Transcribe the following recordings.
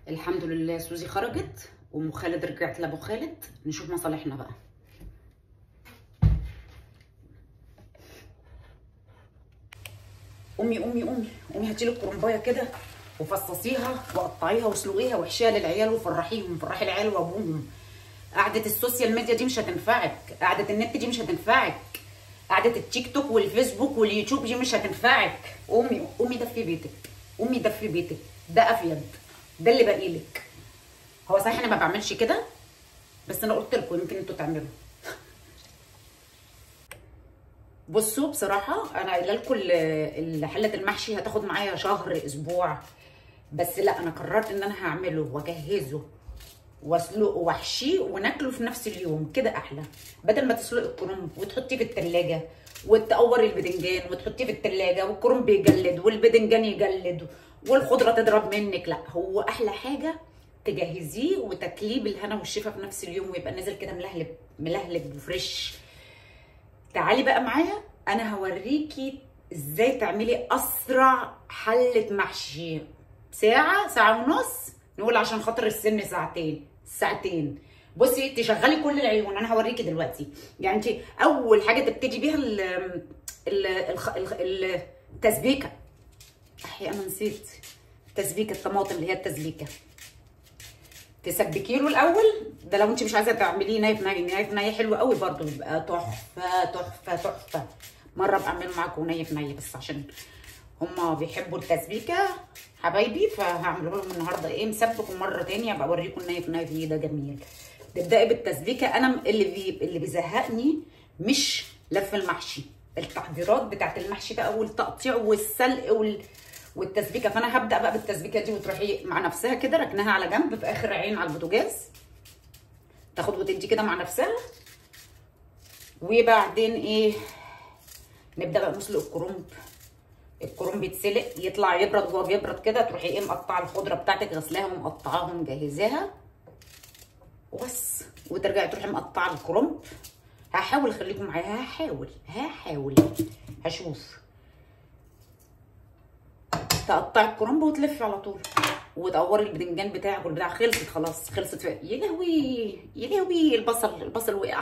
الحمد لله سوزي خرجت وام خالد رجعت لابو خالد، نشوف مصالحنا بقى. امي امي امي امي هاتي لي الكرنبايه كده وفصصيها وقطعيها واسلقيها واحشيها للعيال وفرحيهم، فرحي العيال وابوهم. قعدة ال social media دي مش هتنفعك، قعدة النت دي مش هتنفعك، قعدة التيك توك والفيسبوك واليوتيوب دي مش هتنفعك. امي امي دفي بيتك، امي دفي بيتك، ده افيد، ده اللي باقي لك. هو صحيح انا ما بعملش كده، بس انا قلت لكم يمكن انتوا تعملوا. بصوا بصراحة انا قايله لكم حله المحشي هتاخد معايا شهر اسبوع، بس لا انا قررت ان انا هعمله واجهزة واسلقه واحشيه وناكله في نفس اليوم، كده احلى. بدل ما تسلقي الكرنب وتحطيه في التلاجة وتقوري البدنجان وتحطيه في التلاجة والكرنب يجلد والبدنجان يجلد والخضره تضرب منك، لا هو احلى حاجة تجهزيه وتاكليه بالهنا والشفا في نفس اليوم، ويبقى نازل كده ملهلب ملهلب وفريش. تعالي بقى معايا انا هوريكي ازاي تعملي اسرع حله محشي. ساعة ساعة ونص، نقول عشان خاطر السن ساعتين ساعتين. بصي تشغلي كل العيون، انا هوريكي دلوقتي. يعني انت اول حاجة تبتدي بيها التسبيكه. احي انا نسيت تسبيكه الطماطم اللي هي التسبيكه. تسبكي له الاول، ده لو انت مش عايزه تعمليه نايف ناي، نايف ناي حلو قوي برده، بيبقى تحفة تحفة تحفة. مرة ابقى اعمله معاكم نايف ناي، بس عشان هما بيحبوا التسبيكه حبايبي فهعمله لهم النهارده ايه مسبك، ومرة تانية ابقى اوريكم النايف ناي ده جميل. تبداي بالتسبيكه. انا اللي بيزهقني مش لف المحشي، التحضيرات بتاعت المحشي بقى والتقطيع والسلق والتسبيكه. فانا هبدا بقى بالتسبيكه دي، وتروحي مع نفسها كده ركناها على جنب في اخر عين على البوتاجاز، تاخد وتدي كده مع نفسها. وبعدين ايه نبدا بقى نسلق الكرنب. الكرنب يتسلق يطلع يبرد، وهو بيبرد كده تروحي ايه مقطعه الخضرة بتاعتك، غسلاها ومقطعاها ومجهزاها وبس، وترجعي تروحي مقطعه الكرنب. هحاول اخليكم معايا، هحاول هشوف. تقطعي الكرنب وتلفي على طول وتقوري البدنجان بتاعك والبتاع. خلصت خلاص، خلصت. يا لهوي يا لهوي، البصل وقع.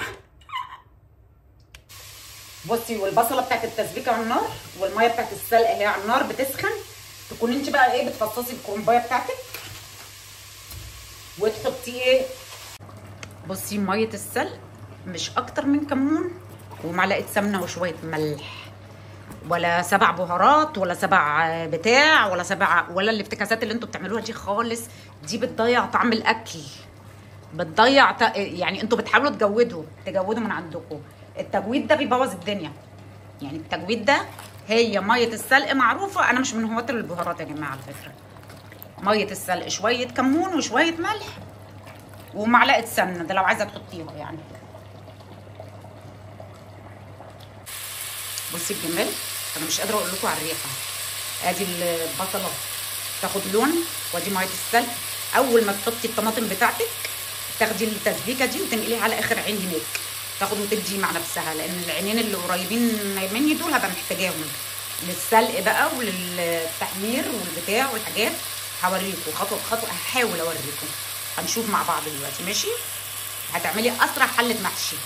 بصي والبصله بتاعت التسبيكه على النار، والمية بتاعت السلق اهي على النار بتسخن. تكون انت بقى ايه بتفصصي الكرنبايه بتاعتك وتحطي ايه. بصي مية السلق مش اكتر من كمون ومعلقة سمنه وشوية ملح، ولا 7 بهارات ولا 7 بتاع ولا 7 ولا الافتكاسات اللي انتوا بتعملوها دي خالص. دي بتضيع طعم الاكل، بتضيع يعني انتوا بتحاولوا تجودوا من عندكم. التجويد ده بيبوظ الدنيا، يعني التجويد ده هي مية السلق معروفة. انا مش من هواة البهارات يا جماعة على فكرة. مية السلق شوية كمون وشوية ملح ومعلقة سمنه، ده لو عايزه تحطيها يعني. بصي الجمال، انا مش قادرة اقول لكم على الريحة. ادي البصله تاخد لون، وادي مية السلق. اول ما تحطي الطماطم بتاعتك تاخدي التسبيكه دي وتنقليها على اخر عين هناك، تاخد وتدي مع نفسها، لان العينين اللي قريبين مني دول هبقى محتاجاهم للسلق بقى وللتحمير والبتاع والحاجات. هوريكم خطوة بخطوة، هحاول اوريكم، هنشوف مع بعض دلوقتي ماشي. هتعملي اسرع حله محشي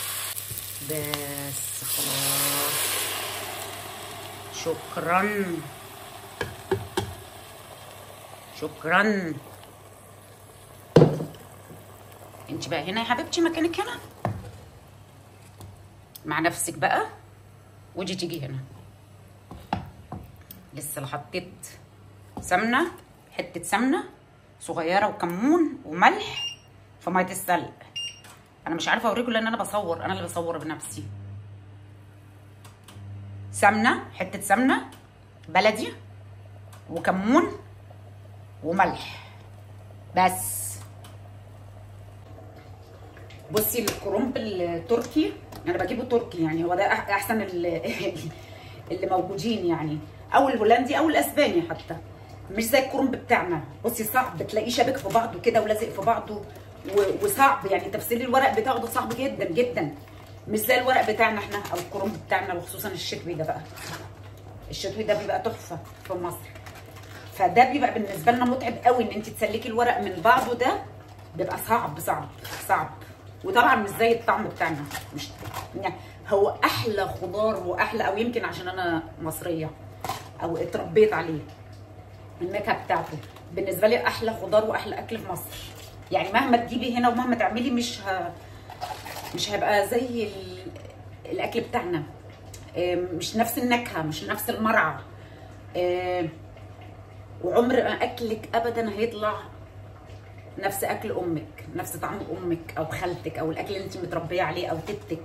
بس خلاص. شكرا شكرا. انت بقى هنا يا حبيبتي، مكانك هنا مع نفسك بقى، ودي تيجي هنا. لسه لا حطيت سمنه، حتة سمنه صغيرة وكمون وملح في مية السلق. انا مش عارفه اوريكم لان انا بصور، انا اللي بصور بنفسي. سمنه، حتة سمنه بلدي وكمون وملح بس. بصي الكرنب التركي انا بجيبه تركي، يعني هو ده احسن اللي موجودين يعني، او الهولندي او الاسباني حتى، مش زي الكرنب بتاعنا. بصي صعب تلاقيه شابك في بعضه كده ولازق في بعضه وصعب يعني تفصيل الورق بتاعه ده صعب جدا جدا، مش زي الورق بتاعنا احنا او الكرنب بتاعنا، وخصوصا الشتوي ده بقى. الشتوي ده بيبقى تحفة في مصر. فده بيبقى بالنسبة لنا متعب قوي ان انت تسلكي الورق من بعضه، ده بيبقى صعب صعب صعب. وطبعا مش زي الطعم بتاعنا، مش يعني هو احلى خضار واحلى، او يمكن عشان انا مصرية او اتربيت عليه النكهة بتاعته، بالنسبة لي احلى خضار واحلى اكل في مصر. يعني مهما تجيبي هنا ومهما تعملي مش هيبقى زي الاكل بتاعنا، مش نفس النكهة، مش نفس المرعى. وعمر ما اكلك ابدا هيطلع نفس اكل امك، نفس طعم امك او خالتك او الاكل اللي انت متربيه عليه او تيتك.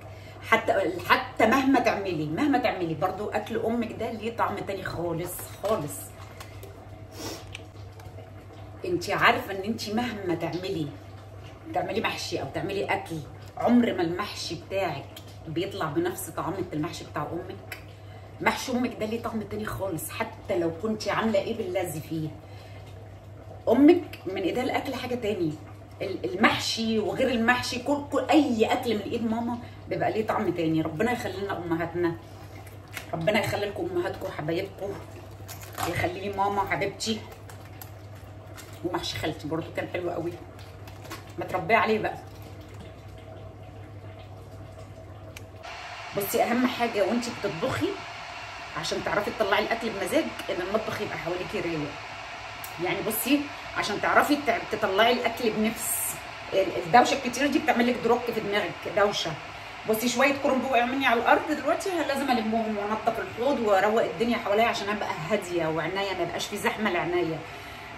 حتى مهما تعملي، مهما تعملي برضو اكل امك ده ليه طعم تاني خالص خالص. انت عارفه ان انت مهما تعملي محشي او تعملي اكل، عمر ما المحشي بتاعك بيطلع بنفس طعم المحشي بتاع امك. محشي امك ده ليه طعم تاني خالص، حتى لو كنت عامله ايه باللذي فيه. امك من ايدها الاكل حاجة تاني، المحشي وغير المحشي، كل اي اكل من ايد ماما بيبقى ليه طعم تاني. ربنا يخلي لنا امهاتنا، ربنا يخلي لكم امهاتكم وحبايبكم، يخلي لي ماما حبيبتي. ومحشي خالتي برضو كان حلو قوي، متربيه عليه بقى. بصي اهم حاجة وانت بتطبخي عشان تعرفي تطلعي الاكل بمزاج، ان المطبخ يبقى حواليكي رايق. يعني بصي عشان تعرفي تطلعي الاكل بنفس، الدوشة الكتيرة دي بتعمل لك دروك في دماغك، دوشه. بصي شوية كرنب وقعوا مني على الارض دلوقتي، لازم المهم وانضف الحوض واروق الدنيا حواليا عشان ابقى هادية وعناية، ما يبقاش في زحمة لعنايه.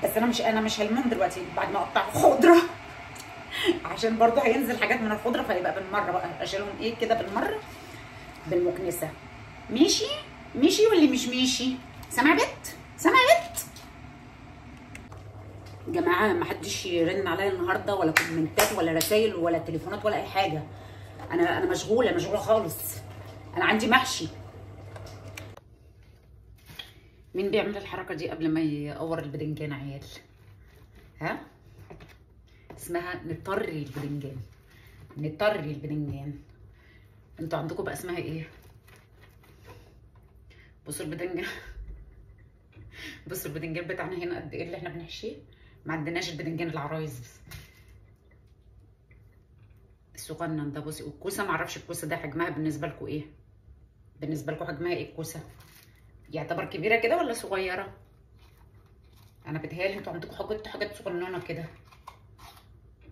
بس انا مش هلمهم دلوقتي بعد ما اقطع خضرة عشان برضو هينزل حاجات من الخضرة، فيبقى بالمرة بقى اشيلهم ايه كده بالمرة بالمكنسه. ماشي ماشي واللي مش ماشي؟ سامعه بت؟ سامعه بت؟ جماعة ما حدش يرن عليا النهارده، ولا كومنتات ولا رسايل ولا تليفونات ولا اي حاجة. انا مشغولة مشغولة خالص، انا عندي محشي. مين بيعمل الحركة دي قبل ما يقور البدنجان عيال؟ ها اسمها نطري البدنجان، نطري البدنجان. انتوا عندكم بقى اسمها ايه؟ بصوا البدنجان، بصوا البدنجان بتاعنا هنا قد ايه اللي احنا بنحشيه. ما عندناش البدنجان العرايس الصغنن ده. بصي والكوسه، ما اعرفش الكوسه ده حجمها بالنسبة لكم ايه؟ بالنسبة لكم حجمها ايه الكوسه؟ يعتبر كبيرة كده ولا صغيرة؟ انا بتهيألي انتوا عندكم حاجات صغننه كده،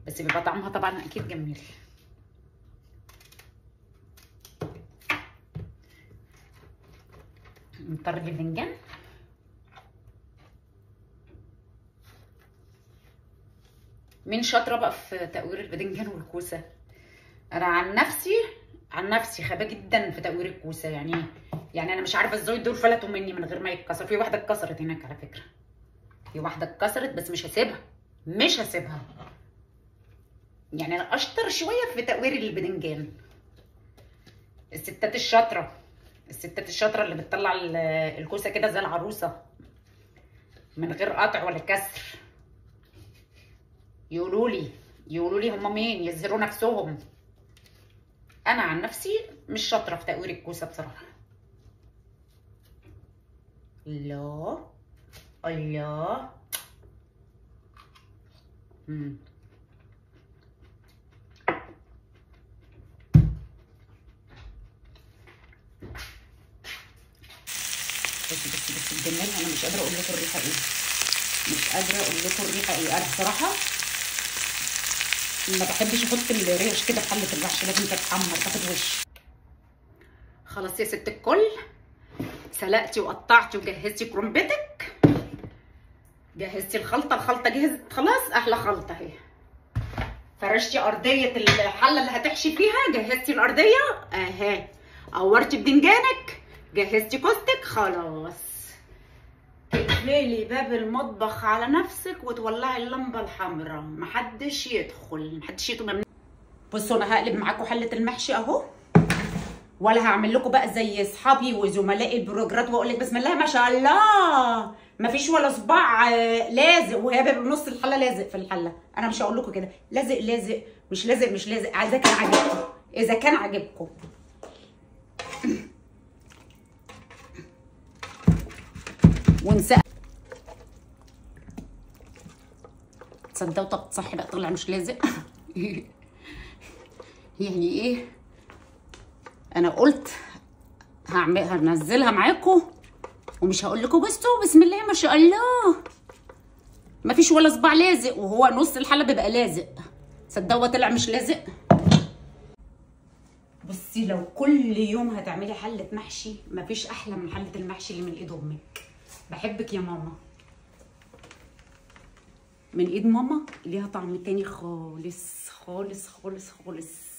بس بيبقى طعمها طبعا اكيد جميل. نطري البدنجان. مين شاطرة بقى في تقوير البدنجان والكوسه؟ انا عن نفسي خبيه جدا في تقوير الكوسه. يعني انا مش عارفه ازاي دول فلتوا مني من غير ما يتكسر. في واحدة اتكسرت هناك على فكرة، في واحدة اتكسرت، بس مش هسيبها، مش هسيبها. يعني انا اشطر شوية في تقوير البدنجان. الستات الشاطره، الستات الشاطره اللي بتطلع الكوسه كده زي العروسة من غير قطع ولا كسر، يقولوا لي هما مين، يظهروا نفسهم. انا عن نفسي مش شاطرة في تقوير الكوسه بصراحة. الله الله. بس بس بس الجمال، انا مش قادرة اقول لكم الريحة ايه، مش قادرة اقول لكم الريحة ايه. انا بصراحة ما بحبش احط الريش كده في حله المحشي، لازم تتحمر تاخد وش. خلاص يا ست الكل، سلقتي وقطعتي وجهزتي كرنبتك، جهزتي الخلطة، الخلطة جهزت خلاص، احلى خلطه اهي. فرشتي ارضية الحلة اللي هتحشي فيها، جهزتي الارضية اهي، قورتي بدنجانك، جهزتي كوستك، خلاص تقفلي باب المطبخ على نفسك وتولعي اللمبة الحمراء، محدش يدخل، محدش يدخل. بصوا انا هقلب معاكم حله المحشي اهو، ولا هعمل لكم بقى زي اصحابي وزملائي البروجرات واقول لك بسم الله ما شاء الله مفيش ولا صباع لازق، وهي بيبقى نص الحلة لازق في الحلة. انا مش هقول لكم كده لازق لازق مش لازق مش لازق، اذا كان عاجبكم، اذا كان عاجبكم. ونسقف. تصدقوا؟ طب صح بقى طلع مش لازق. يعني ايه، انا قلت هعمل هنزلها معاكم ومش هقول لكم. بصوا بسم الله ما شاء الله، مفيش ولا صباع لازق، وهو نص الحلة بيبقى لازق. تصدقوا طلع مش لازق. بصي لو كل يوم هتعملي حله محشي، مفيش احلى من حله المحشي اللي من ايد امك. بحبك يا ماما. من ايد ماما ليها طعم تاني خالص خالص خالص خالص.